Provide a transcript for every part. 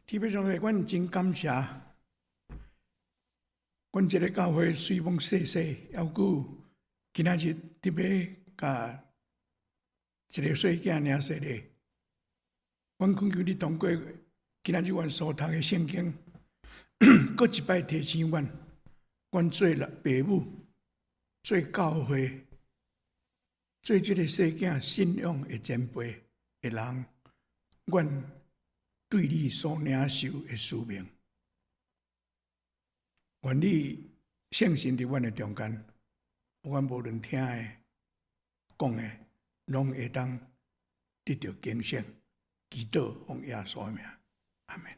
天父上帝，阮真感謝，阮這个教會雖罔細細，猶閣今仔日特別共一个細囝領洗禮。阮懇求你通過今仔日阮所讀的聖經，閣一擺提醒阮，阮做爸母、做教會、做這个細囝信仰的前輩的人，阮對你所領受的使命，願你聖神佇阮的中間，阮無論聽的、講的，攏會當得著警醒。祈禱奉耶穌的名，阿門。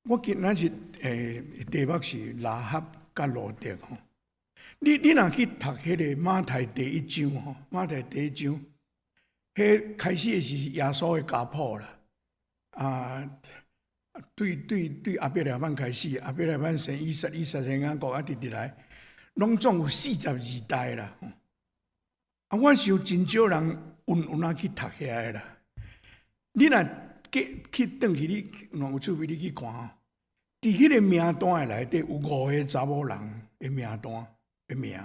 我今仔日題目是喇合佮路得吼。你若去讀彼个馬太第一章吼，馬太第一章，彼開始的時是耶穌的家譜啦。啊，對對對，亞伯拉罕開始，亞伯拉罕生以撒，以撒生雅各，啊，直直來，攏總有42代啦。啊，我想真少人有影去讀遐个啦。你若去去轉去，你若有趣味，你去看吼。佇彼个名單的內底有五个查某人的名單的名，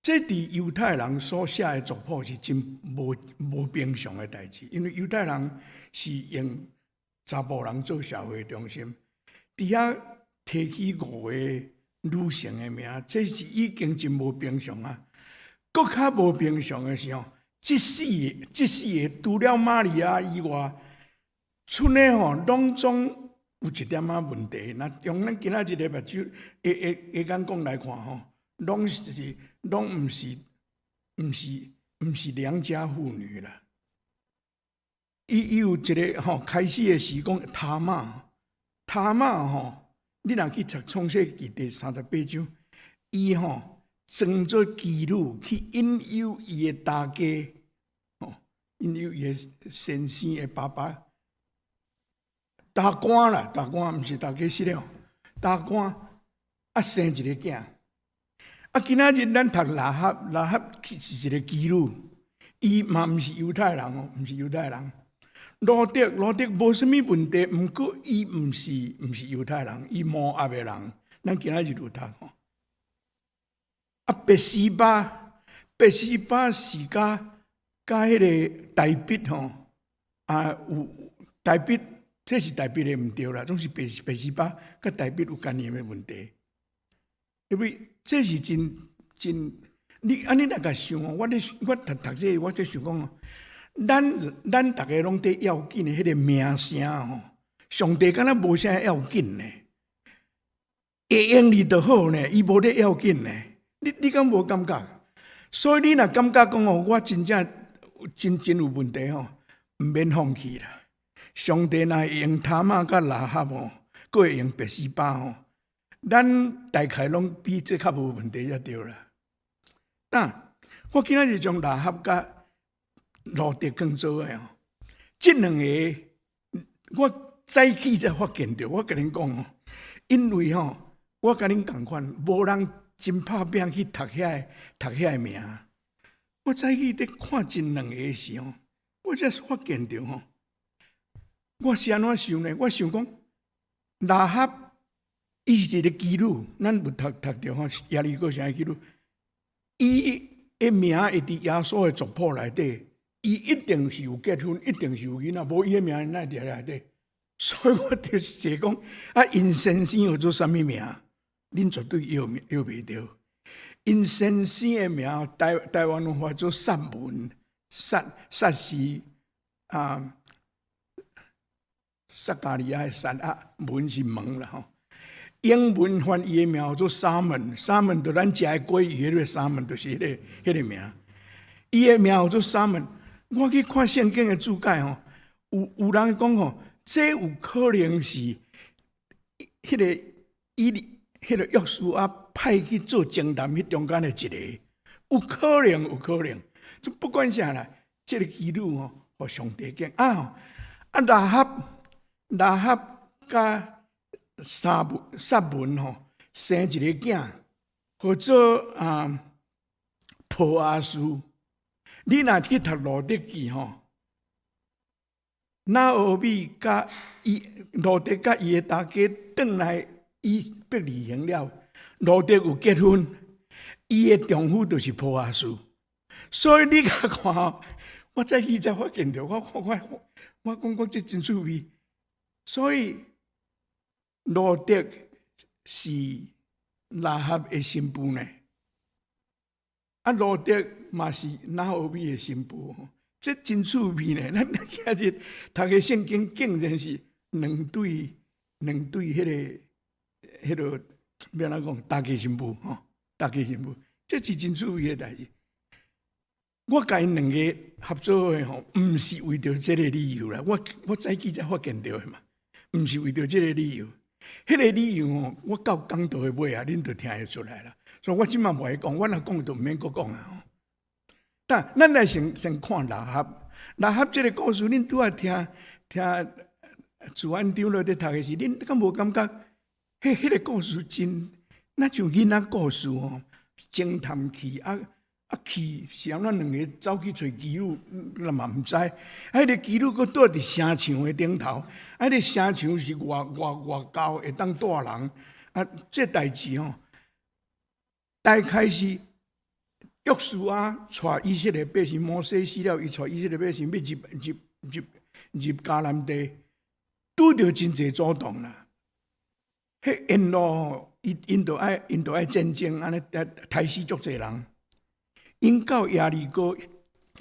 這佇猶太人所寫的族譜是真無平常的代誌，因為猶太人是用查埔人做社會中心，佇遐提起五個女性的名，這是已經真無平常啊！閣較無平常的是吼，這四個除了瑪利亞以外，賰的吼攏總有一點仔問題。若用咱今仔日的目睭的眼光來看吼，攏毋是良家婦女啦。伊有一个吼，開始的時講他瑪，他瑪吼，你若去讀創世記第38章，伊吼裝做妓女去引誘伊的大家，吼，引誘伊的先生的爸爸，大官啦，大官毋是大家失了，大官啊生一個囝。啊，今仔日咱讀喇合，喇合是一個妓女，伊嘛毋是猶太人哦，毋是猶太人。路得，路得無啥物問題，毋過伊毋是猶太人，伊摩押的人。咱今仔日有讀吼。啊，拔示巴，拔示巴是佮彼个大衛吼，啊有大衛，這是大衛的毋對啦，總是拔示巴佮大衛有關係的問題。因為這是真真，你按呢來共想吼，我咧我讀讀這個，我咧想講哦，咱逐个攏佇要緊的彼个名聲吼，上帝敢若無啥要緊呢，會用你就好呢，伊無咧要緊呢。你敢無感覺？所以你若感覺講哦，我真正真真有問題吼，毋免放棄啦。上帝若會用他瑪佮喇合吼，閣會用拔示巴吼，咱大概攏比這較無問題才對啦。但我今仔日將喇合佮路得放做的吼，這兩个我早起才發現著。我共恁講吼，因為吼，我共恁仝款，無人真拍拚去讀遐个名。我早起佇看這兩个的時候，我才發現著吼，我是按怎想呢？我想講，喇合伊是一个妓女，咱有讀著吼，耶利哥城的妓女，伊的名會佇耶穌的族譜內底，伊一定是有結婚，一定是有囡仔，無伊的名哪會佇內底？所以我就是講，啊，𪜶先生號做啥物名？恁絕對臆袂著。𪜶先生的名，台灣話做撒文，撒撒是啊，撒迦利亞的撒啊，文是門啦吼。英文翻伊的名號做 salmon，salmon 就咱食的鮭魚，彼个 salmon 就是彼个名。伊的名號做 Salmon，我去看聖經的注解吼，有人講吼，這有可能是彼个以彼个約書亞派去做偵探彼中間的一个，有可能，有可能。就不管啥啦，這个妓女吼，予上帝揀啊，啊喇合喇合佮撒文吼，生一个囝，號做啊波阿斯。你若去讀路得記吼，拿俄米佮伊路得佮伊的大家轉來伊伯利恆了，路得有結婚，伊的丈夫就是波阿斯。所以你共看，我早起才發現著，我我我講我這真趣味。所以路得是喇合的新婦呢，啊，路得嘛是拿俄米的新婦，這真趣味呢。咱今日讀个聖經，竟然是兩對兩對彼個彼個欲按怎講，大家新婦吼，大家新婦，這是真趣味的代誌。我共𪜶兩个合做伙吼，毋是為著這个理由啦。我我早起才發現著的嘛，毋是為著這个理由。彼个理由吼，我到講道的尾啊，恁就聽會出來啦。所以我這馬無愛講，我若講就毋免閣講啊。但咱來先先看喇合，喇合這个故事，恁拄仔聽聽自安長老佇讀的時，恁敢無感覺？彼彼个故事真，若像囡仔故事吼，偵探去啊。啊去是按怎兩个走去揣妓女，咱嘛毋知。啊，彼个妓女閣住佇城牆的頂頭，啊，彼个城牆是偌偌偌高，會當蹛人。啊，這代誌吼，大概是約書亞帶以色列百姓，摩西死了，伊帶以色列百姓欲入入入入迦南地，拄著真濟阻擋啦。彼沿路伊𪜶著愛𪜶著愛戰爭，按呢刣死足濟人。𪜶到耶利哥，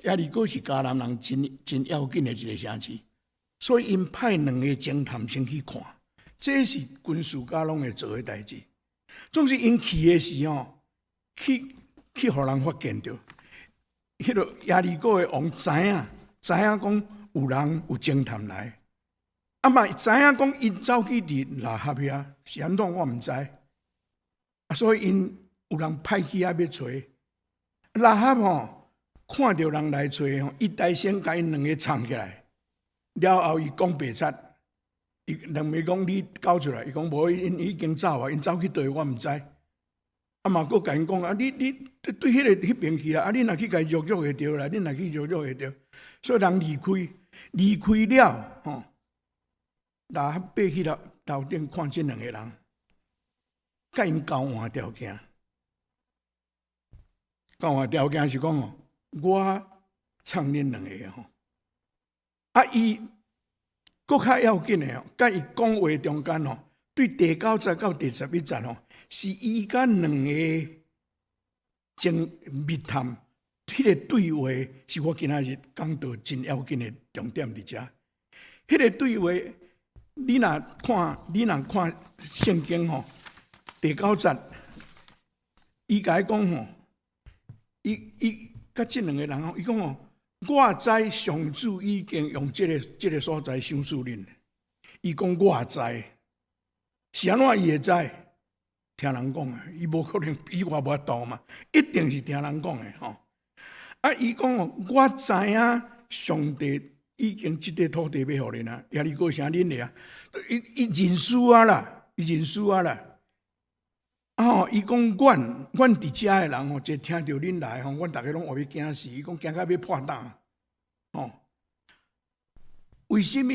耶利哥是迦南人真真要緊的一个城市，所以𪜶派兩个偵探先去看，這是軍事家攏會做的代誌。總是𪜶去的時吼，去去予人發現著，彼个耶利哥的王知影知影講有人有偵探來，啊嘛知影講𪜶走去佇喇合遐是按怎我毋知，啊所以𪜶有人派去遐欲揣。喇合吼，看著人來揣吼，伊大聲共𪜶兩个藏起來，了後伊講白賊，伊兩个講你交出來，伊講無，𪜶已經走啊，𪜶走去佗我毋知。啊嘛，閣共𪜶講啊，你你對彼个彼邊去啦，啊你若去共伊約約會著啦，你若去約約會著，所以人離開，離開了吼，喇合爬去樓樓頂看這兩个人，共𪜶交換條件。交換條件是講哦，我藏恁兩个吼，啊伊閣較要緊的哦，佮伊講話中間吼，對第九節到第十一節吼，是伊佮兩个偵密探彼个對話，是我今仔日講道真要緊的重點佇遮。彼个對話，你若看，你若看聖經吼，第九節，伊共伊講吼。伊伊佮這兩个人吼，伊講哦，我知上主已經用這个這个所在賞賜恁。伊講我知，是按怎伊會知？聽人講的，伊無可能，伊我無法度嘛，一定是聽人講的吼。啊，伊講哦，我知影上帝已經這塊土地欲予恁啊，耶利哥城恁的啊，伊伊認輸啊啦，伊認輸啊啦。啊吼！伊講，阮阮佇遮的人吼，一聽著恁來吼，阮逐个攏活欲驚死。伊講驚甲欲破膽，吼？為啥物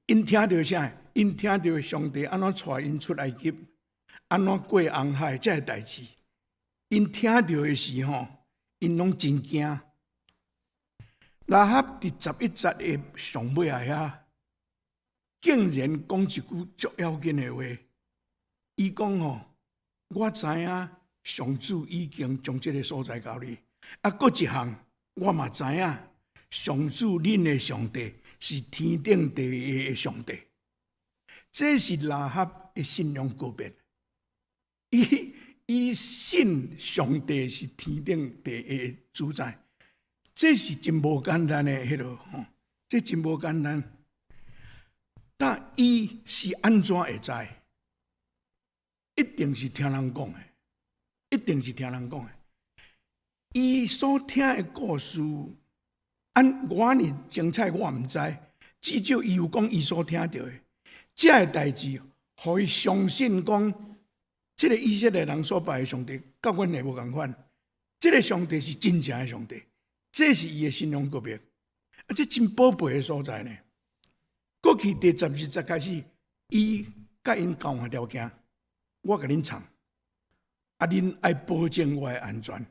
？𪜶聽著啥？𪜶聽著上帝按怎帶𪜶出埃及，按怎過紅海，這个代誌，𪜶聽著的時吼，𪜶攏真驚。喇合佇十一節的上尾仔遐，竟然講一句足要緊的話，伊講吼。我知影上主已經將這个所在交你，啊，閣一項我嘛知影上主恁的上帝是天頂地下的上帝。這是喇合的信仰告白。伊伊信上帝是天頂地下的主宰，這是真無簡單的彼个吼，這真無簡單。但伊是按怎會知？一定是聽人講的，一定是聽人講的。伊所聽的故事，按偌爾精彩，我毋知。至少伊有講伊所聽著的，這个代誌，予伊相信講，這个以色列人所拜的上帝，佮阮的無仝款。這个上帝是真正的上帝，這是伊的信仰告白。啊，這真寶貝的所在呢。過去第12節開始，伊佮𪜶交換條件，我共恁藏，啊，恁愛保證我的安全。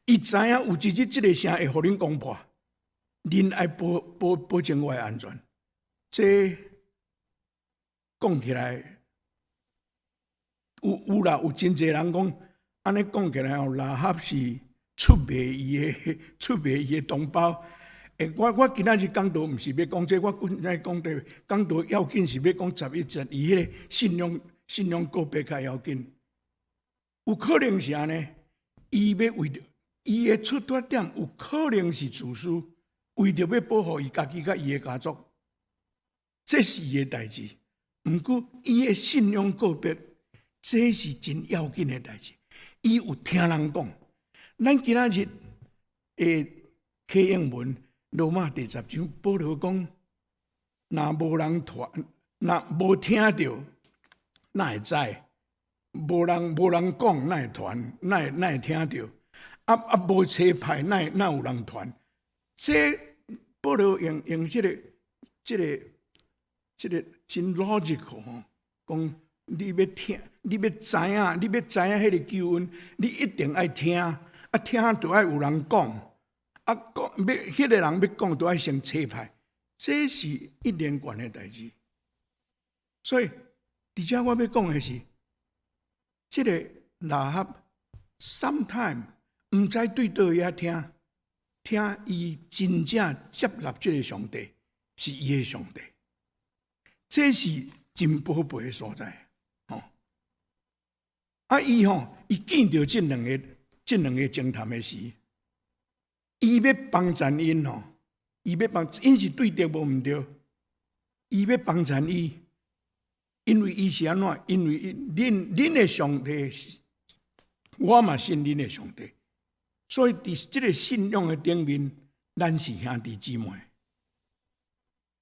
伊知影有一日這个城會予恁攻破，恁愛保證我的安全。這講起來有啦，有真濟人講，按呢講起來吼，喇合是出賣伊的同胞。欸，我今仔日講道毋是欲講這個，我今仔日講的講道要緊是欲講11節，伊彼個信仰告白較要緊。有可能是按呢，伊欲為著伊的出發點，有可能是自私，為著欲保護伊家己佮伊的家族，這是伊的代誌。毋過伊的信仰告白，這是真要緊的代誌。伊有聽人講，咱今仔日的啟應文羅馬第十章，保羅講，若無人傳，若無聽著，哪會知？無人講，哪會傳？哪會聽著？啊啊，無差派，哪有人傳？這保羅用這個真 logical 吼，講你欲聽，你欲知影，你欲知影彼個救恩，你一定愛聽，啊聽著愛有人講，啊講欲彼個人欲講，都愛先差派，這是一連貫的代誌。所以，佇遮我欲講的是，這個喇合 sometime 毋知對佗位遐聽，聽伊真正接納這个上帝是伊的上帝，這是真寶貝的所在。吼，啊，伊吼，伊見著這兩個偵探的時，伊欲幫贊𪜶吼，伊欲幫，𪜶是對敵無毋對，伊欲幫贊伊，因為伊是按怎？因為恁的上帝，我嘛信恁的上帝，所以佇這个信仰的頂面，咱是兄弟姊妹。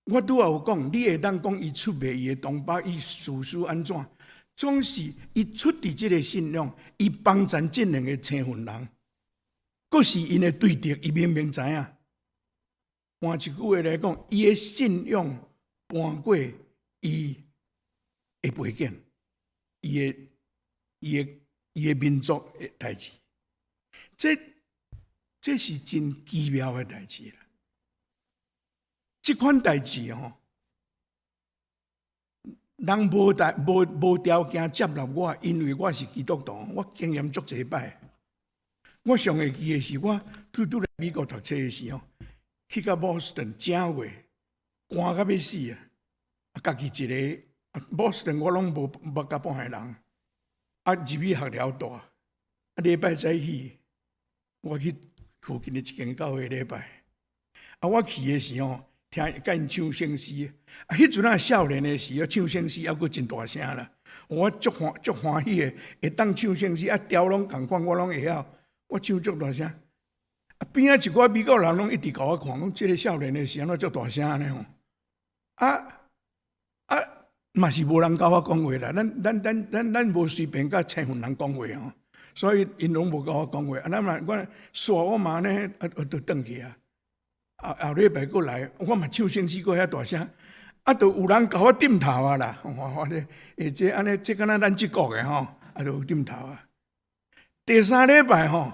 我拄仔有講，你會當講伊出賣伊的同胞，伊自私按怎？總是伊出佇這个信仰，伊幫贊這兩個青雲人，閣是𪜶的對敵，伊明明知影。換一句話來講，伊的信仰搬過伊的背景，伊的民族的代誌，這是真奇妙的代誌啦。這款代誌吼，人無條件接納我，因為我是基督徒，我經驗足濟擺。我上會記的是，我拄拄來美國讀冊的時候，去到 Boston 正月，寒甲欲死啊！家己一个 Boston 我攏無捌共半个人，啊入去學寮蹛，啊禮拜早起，我去附近的一間教會禮拜，啊我去的時候，聽共𪜶唱聖詩，啊彼陣仔少年的時，唱聖詩猶閣真大聲啦，我足歡喜的，會當唱聖詩，啊調攏仝款，我攏會曉，我唱足大聲。啊邊仔一寡美國人攏一直共我看，講這个少年的是按怎足大聲按呢吼？啊啊，嘛是無人共我講話啦，咱無隨便佮青雲人講話吼，所以𪜶攏無共我講話。啊，咱嘛我煞我嘛按呢，啊，就轉去啊。後後禮拜閣來，我嘛唱聖詩閣遐大聲，啊，就有人共我點頭啊啦。我咧，欸，這按呢，這敢若咱這國的吼，啊，就有點頭啊。第三禮拜吼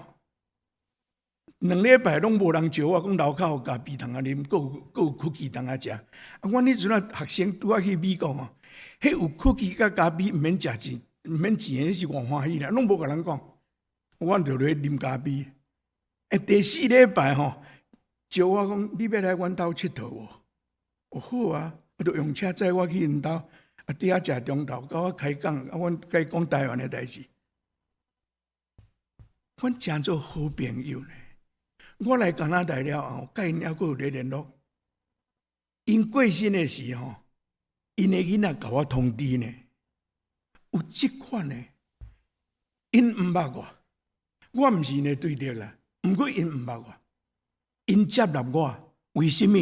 ，2禮拜攏無人招我，講樓跤有咖啡通仔啉，閣有曲奇通仔食。啊，阮彼陣仔學生拄仔去美國吼，彼有曲奇佮咖啡毋免食錢，毋免錢，彼是偌歡喜啦，攏無共人講。阮就咧啉咖啡。欸，第四禮拜吼，招我講，你欲來阮兜𨑨迌無？哦，好啊，啊，就用車載我去𪜶兜，啊，佇遐食中晝，佮我開講，啊，阮共伊講台灣的代誌。阮成做好朋友呢。我來加拿大了後，佮𪜶猶閣有咧聯絡。𪜶過身的時候，𪜶的囡仔共我通知呢，有這款的，𪜶毋捌我，我毋是𪜶的對敵啦。毋過𪜶毋捌我，𪜶接納我，為什麼？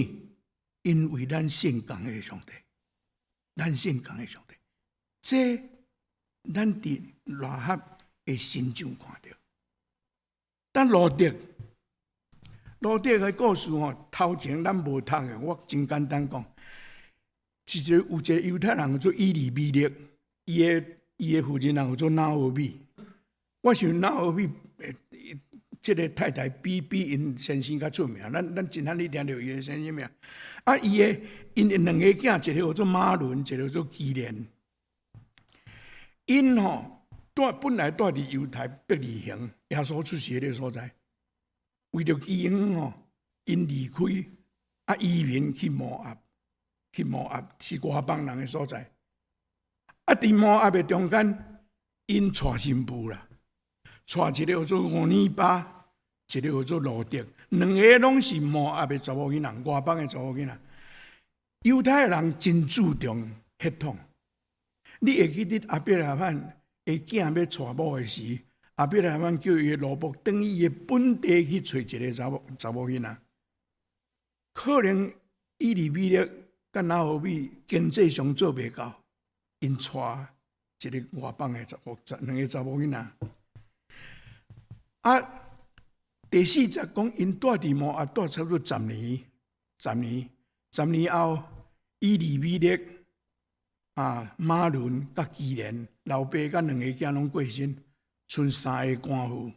因為咱信仝个上帝，咱信仝个上帝，這咱佇喇合的身上看著。但路得，路得的故事吼，頭前咱無讀的，我真簡單講。是一个有一个猶太人叫做以利米勒，伊的婦人人叫做拿俄米。我想拿俄米，這个太太比𪜶先生較出名，咱真罕咧聽著伊的先生名。啊，伊的𪜶的兩個囝，一個叫做瑪倫，一個叫做基連。𪜶吼本來蹛佇猶太伯利恆，耶穌出世彼个所在。為著飢荒吼，𪜶離開啊，移民去摩押，去摩押是外邦人的所在。啊，佇摩押的中間，𪜶娶新婦啦，娶一个叫做俄尼巴，一个叫做路得，兩个攏是摩押的查某囡仔，外邦的查某囡仔。猶太人真注重血統，你會記得亞伯拉罕的囝欲娶某的時，亞伯拉罕叫伊的奴僕轉伊的本地去揣一個查某囡仔。可能以利米勒佮拿俄米經濟上做袂到，𪜶娶一个外邦的查某，兩个查某囡仔。啊，第四節講𪜶蹛佇摩押蹛差不多十年，十年，十年後，以利米勒啊、瑪倫佮基連老爸佮兩个囝攏過身，賰三个寡婦。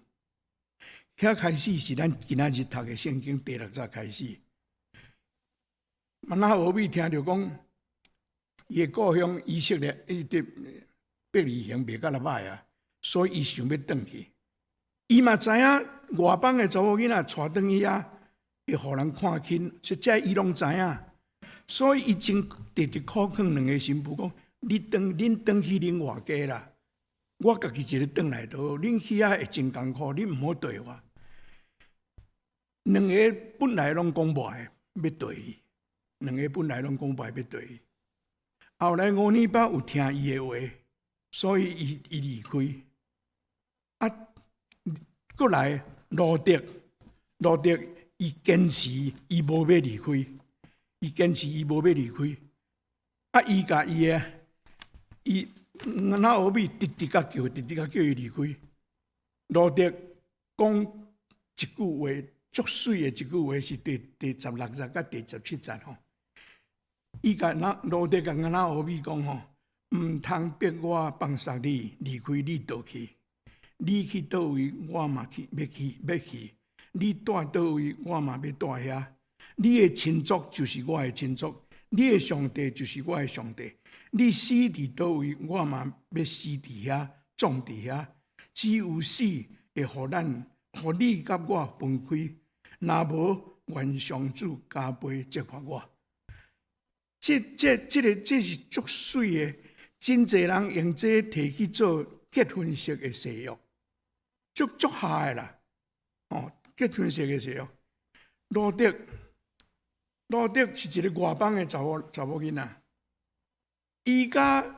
遐開始是咱今仔日讀的聖經第六節開始。拿俄米聽著講，伊的故鄉以色列伊佇伯利恆袂佮來䆀啊，所以伊想欲轉去。伊嘛知影外邦的查某囡仔娶轉去遐，會予人看輕，這伊攏知影。所以伊真直直苦勸兩个新婦講：你轉，恁轉去恁外家啦，我家己一个轉來就好。恁去遐會真艱苦，恁毋好綴我。兩个本來攏講無愛欲綴伊，兩个本來攏講無愛欲綴伊。後來俄尼巴有聽伊的話，所以伊離開。啊，閣來路得，路得伊堅持伊無欲離開，伊堅持伊無欲離開。啊，伊共伊的伊拿俄米直直共叫，直直共叫伊離開。路得講一句話，足媠的一句話是第16節佮第17節吼。伊共拿路得共拿俄米講吼，毋通逼我放捒你，離開你倒去。你去佗位，我嘛去欲去欲去。你蹛佗位，我嘛欲蹛遐。你的親族就是我的親族，你的上帝就是我的上帝。你死佇佗位，我嘛欲死佇遐，葬佇遐。只有死會予咱，予你佮我分開。若無，願上主加倍責罰我。這是足媠的，真濟人用這提去做結婚式的誓約，足下的啦。哦，結婚式的誓約。路得，路得是一個外邦的查某囡仔，伊佮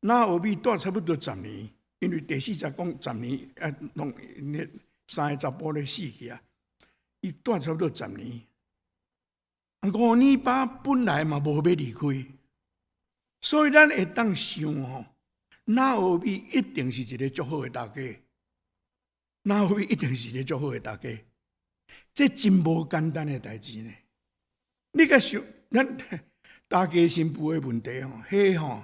拿俄米蹛差不多十年，因為第四節講十年，啊，攏那三个查埔咧死去啊，伊蹛差不多十年。俄尼巴本來嘛無欲離開，所以咱會當想吼，拿俄米一定是一个足好的大家，拿俄米一定是一个足好的大家，這真無簡單的代誌呢。你共想，咱大家新婦的問題吼，彼吼，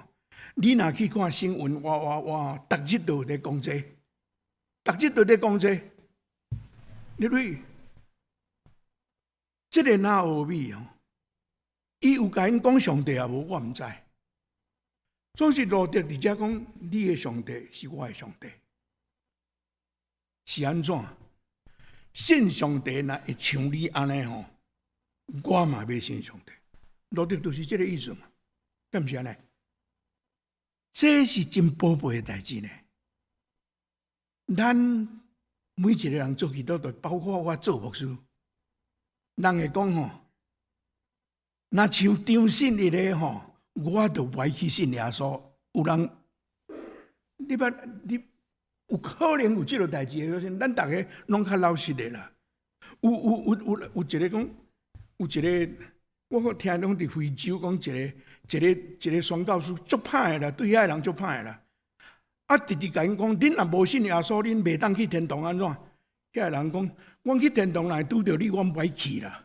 你若去看新聞，哇哇哇，逐日都有咧講這，逐日都咧講這，你對？這个拿俄米吼，伊有共𪜶講上帝抑無？我毋知。總是路得佇遮講，你的上帝是我的上帝，是按怎？信上帝若會像你按呢吼，我嘛欲信上帝。路得就是這个意思嘛，敢毋是按呢？這是真寶貝的代誌呢。咱每一个人做基督徒，包括我做牧師。人會講吼，若像張信一个吼，我就袂去信耶穌。有人，你捌你有可能有這个代誌的，咱逐个攏較老實的啦。有一个講，有一个，我閣聽講佇非洲講一個宣教師足歹的啦，對遐个人足歹的啦。啊，直直共𪜶講，恁若無信耶穌，恁袂當去天堂按怎？遐个人講，阮去天堂若會拄著你，阮袂去啦。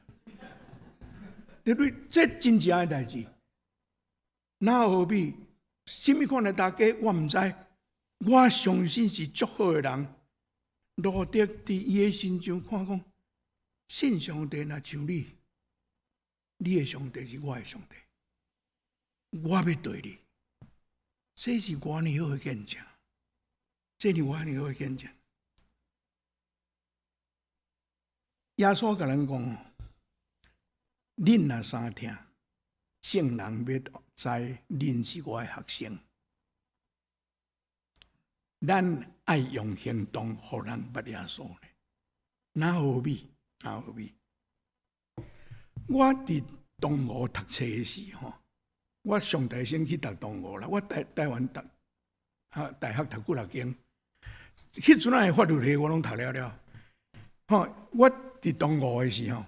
對不對？這真正的代誌。拿俄米啥物款的大家我毋知，我相信是足好的人。路得佇伊的身上看講，信上帝若像你，你的上帝是我的上帝，我欲綴你，這是偌爾好的見證，這是偌爾好的見證。耶穌共咱講，恁若相疼，眾人欲知恁是我的學生。咱愛用行動，予人捌耶穌呢？拿俄米，拿俄米。我佇東吳讀冊的時吼，我上大先去讀東吳啦。我台台灣讀啊大學讀幾若間，彼陣仔的法律系我攏讀了了。吼，我佇東吳的時吼，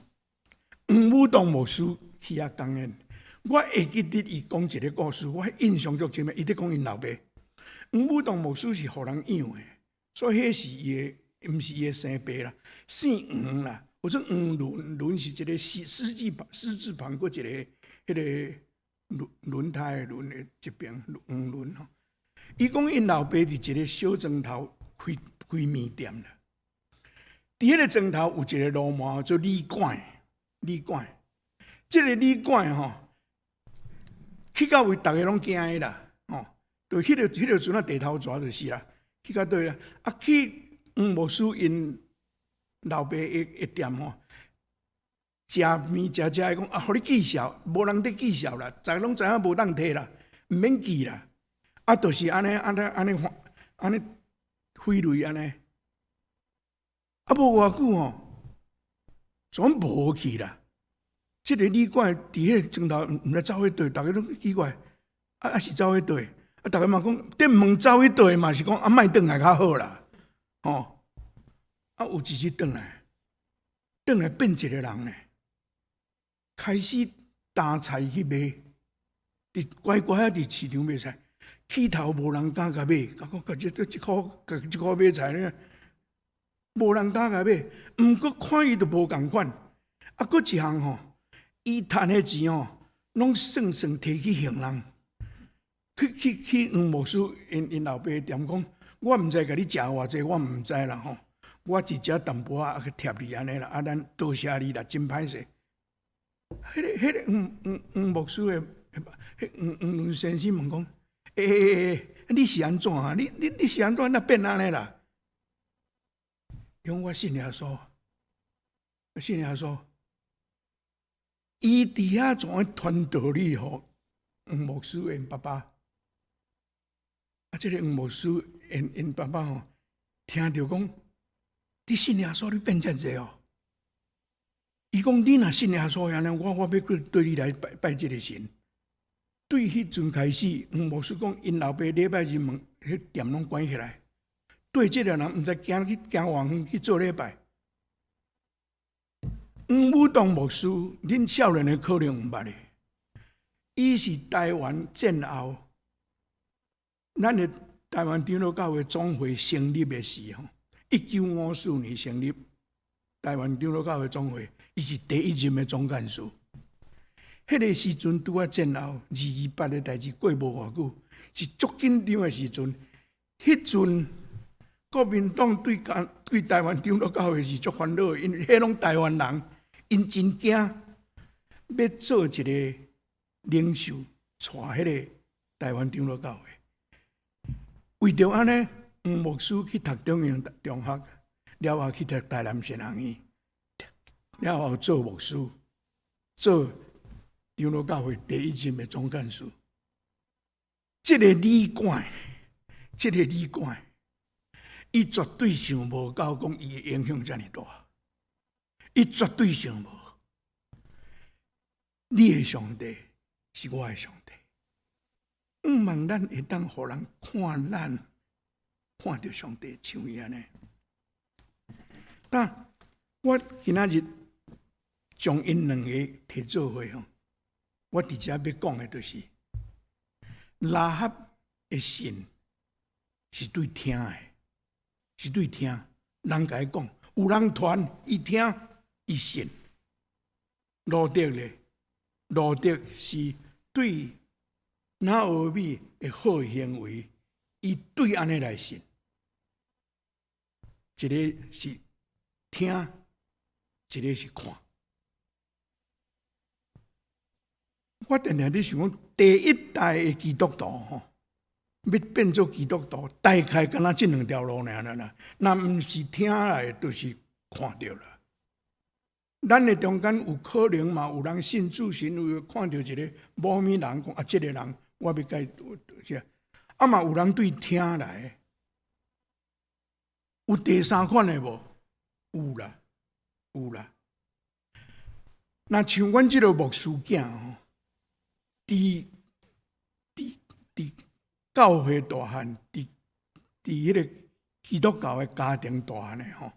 黃武東牧師去遐講演，我會記得伊講一個故事，我印象足深的。伊佇講𪜶老爸。黃武東牧師是予人養的，所以彼是伊的，毋是伊的生爸啦，姓黃啦。我說黃倫，倫是一個師師字旁，師字旁閣一個彼個輪輪胎的輪的這邊黃倫吼。伊講𪜶老爸佇一個小莊頭開開麵店啦。佇彼個莊頭有一個鱸鰻做旅館，旅館。這個旅館吼，去到位逐个攏驚伊啦，吼。就彼個陣仔地頭蛇就是啦，去到佗啦，啊去黃牧師𪜶老爸的店吼，食麵食食伊講啊，予你記數，無人佇記數啦，逐个攏知影無當提啦，毋免記啦，啊，就是按呢按呢按呢按呢揮淚按呢，啊無偌久吼，總無去啦。這個旅館佇彼個莊頭毋知走去佗，逐个攏奇怪，啊啊是走去佗？啊，逐个嘛講，佇問走去佗嘛是講啊，莫轉來較好啦，吼。啊，有一日轉來，轉來變一個人呢，開始擔菜去賣，佇乖乖仔佇市場賣菜，起頭無人敢共買，講講這這這箍這箍買菜呢，無人敢共買。毋過看伊就無仝款，啊，閣一項吼，伊趁的錢吼，攏算算提去還人。去去去，黃牧師𪜶𪜶老爸店講，我毋知共你食偌濟，我毋知啦吼。我一食淡薄仔去貼你按呢啦，啊，咱多謝你啦，真歹勢。彼個黃黃黃牧師的，彼黃黃倫先生問講，欸欸欸，你是按怎啊？你你你是按怎？哪變按呢啦？伊講我信耶穌，信耶穌。伊佇遐怎樣傳道理予黃牧師𪜶爸爸？啊，這個黃牧師𪜶𪜶爸爸吼，聽著講，你信耶穌，你變遮濟哦。伊講你若信耶穌按呢，我我欲閣綴你來拜拜這個神。對彼陣開始，黃牧師講，𪜶老爸禮拜日門彼店攏關起來，綴這個人毋知行去行偌遠去做禮拜。黃武東牧師，恁少年的可能毋捌的，伊是台灣戰後，咱的台灣長老教會總會成立的時候，1954年成立台灣長老教會總會，伊是第一任的總幹事。彼個時陣拄仔戰後228的代誌過無偌久，是足緊張的時陣。彼陣國民黨對台對台灣長老教會是足煩惱的，因為彼攏台灣人，𪜶真驚欲做一個領袖，帶彼個台灣長老教會。為著按呢，黃牧師去讀中央中學，了後去讀台南神學院，了後做牧師，做長老教會第一任的總幹事。這個旅館，這個旅館，伊絕對想無到講伊的影響遮爾大，伊絕對想無。你的上帝是我的上帝，向望咱會當予人看咱看著上帝像伊按呢。但我今仔日將𪜶兩個提做伙吼，我佇遮欲講的就是喇合的信是對聽的，是對聽人共伊講，有人傳伊聽伊信。路得咧，路得是對拿俄米的好行為，伊對按呢來信。一个是聽，一个是看。我定定咧想講，第一代的基督徒吼，欲變做基督徒，大概敢若這兩條路爾啦啦。若毋是聽來，就是看著啦。咱的中間有可能嘛，有人信主，是因為看著一个某物人講啊，這个人我欲共伊，啊嘛有人對聽來。有第三款的無？有啦，有啦。若像阮這个牧師囝吼，佇教會大漢，佇彼个基督教的家庭大漢的吼，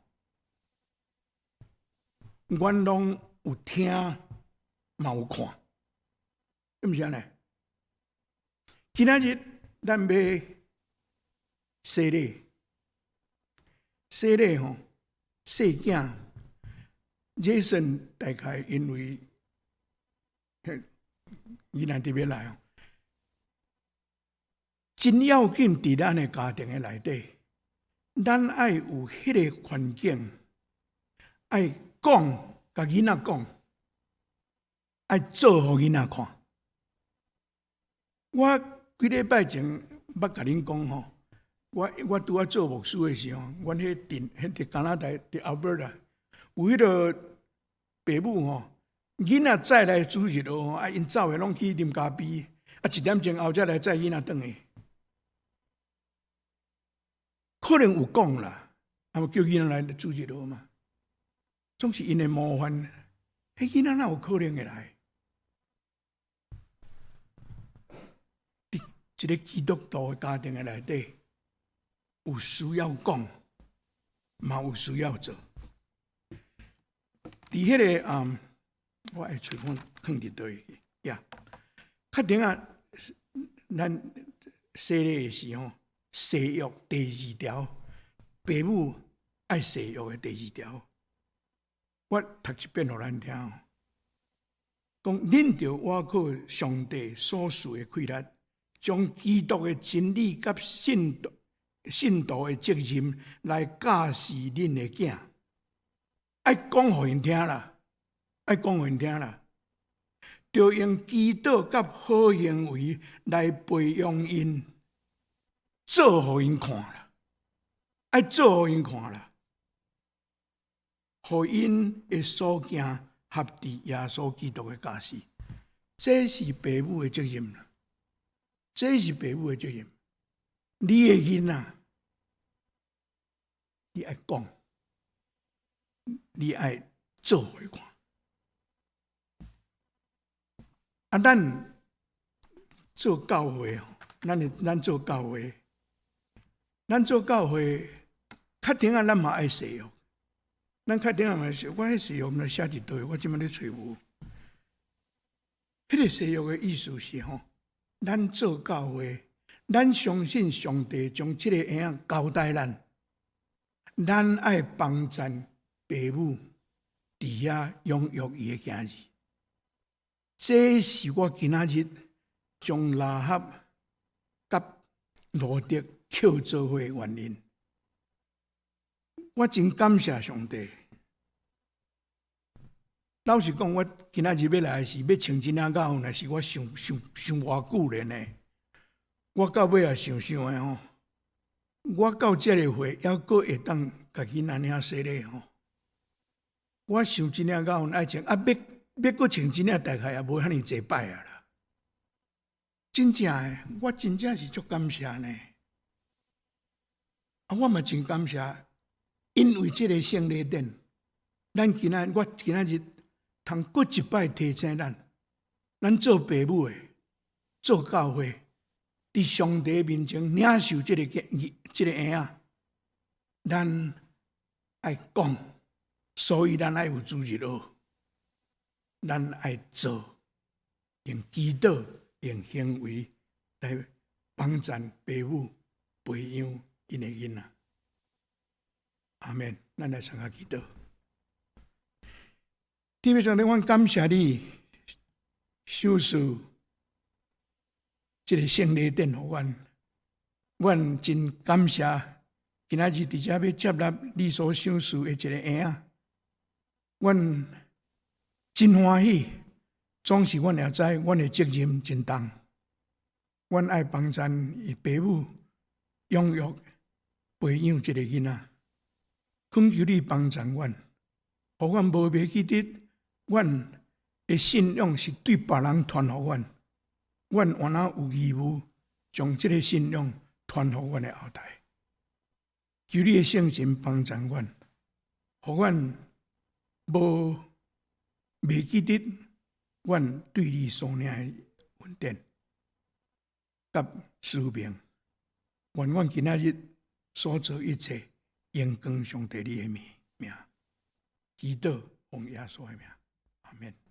阮攏有聽，嘛有看，是毋是按呢？今仔日咱欲洗禮，洗禮吼，細囝 Jason 大概因為伊若特別來吼，真要緊佇咱的家庭的內底，咱愛有彼个環境，愛講，共囡仔講，愛做予囡仔看。我幾禮拜前捌共恁講吼，我拄仔做牧師的時候，阮彼鎮，彼佇加拿大佇 Alberta 有彼个爸母吼，囡仔載來主日學吼，啊，𪜶走的攏去啉咖啡，啊，一點鐘後才來載囡仔轉去。可能有講啦，啊，叫囡仔來主日學嘛，總是𪜶的模範，彼囡仔哪有可能會來？佇一个基督徒的家庭的內底，有需要講，嘛有需要做。佇彼个啊，我的揣本囥佇佗位去呀？較頂仔，咱洗禮的時候，誓約第二條，爸母愛誓約的第二條，我讀一遍予咱聽。講恁著倚靠上帝所賜的氣力，將基督的真理佮信徒的責任來教示恁的囝，愛講予𪜶聽啦，愛講予𪜶聽啦，著用祈禱佮好行為來培養𪜶，做予𪜶看啦，愛做予𪜶看啦，予𪜶的所行合佇耶穌基督的教示，這是爸母的責任啦，這是爸母的責任。你的囡仔，你愛講，你愛做予伊看。啊，咱做教會吼，咱做教會，咱做教會，較頂仔咱嘛愛誓約。咱較頂仔嘛是，我彼誓約毋知寫佇佗位，我這擺咧揣無。彼个誓約的意思是吼，咱做教會，咱相信上帝將這个嬰仔交代咱，咱愛幫贊爸母佇遐養育伊的囝兒。這是我今仔日將喇合佮路得抾做伙的原因。我真感謝上帝。老實講，我今仔日欲來是欲穿這領甲款，是我想想想偌久了呢。我到尾也想想的吼，我到這个歲，猶閣會當共囡仔領洗禮吼。我想這領甲款愛穿，啊，欲欲閣穿這領，大概也無遐爾濟擺啊啦。真正的，我真正是足感謝呢。啊，我嘛真感謝，因為這个聖禮典，咱今仔我今仔日通閣一擺提醒咱，咱做爸母的，做教會，佇上帝面前領受這个這个嬰仔，咱愛講，所以咱愛有主日學，咱愛做，用祈禱、用行為來幫贊爸母培養𪜶的囡仔。阿們，咱來相佮祈禱。天父上帝，阮感謝你，賞賜這个聖禮典予阮，阮真感謝。今仔日佇遮欲接納你所賞賜的一个嬰仔，阮真歡喜。總是阮也知，阮的責任真重。阮愛幫贊伊爸母養育培養這个囡仔，懇求你幫贊阮，予阮無袂記得，阮的信仰是對別人傳予阮，阮原來有義務將這个信仰傳予阮的後代。求你的聖神幫贊阮，予阮無袂記得阮對你所領的恩典佮使命。願阮今仔日所做一切，榮光上帝你的名，祈禱奉耶穌的名，阿們。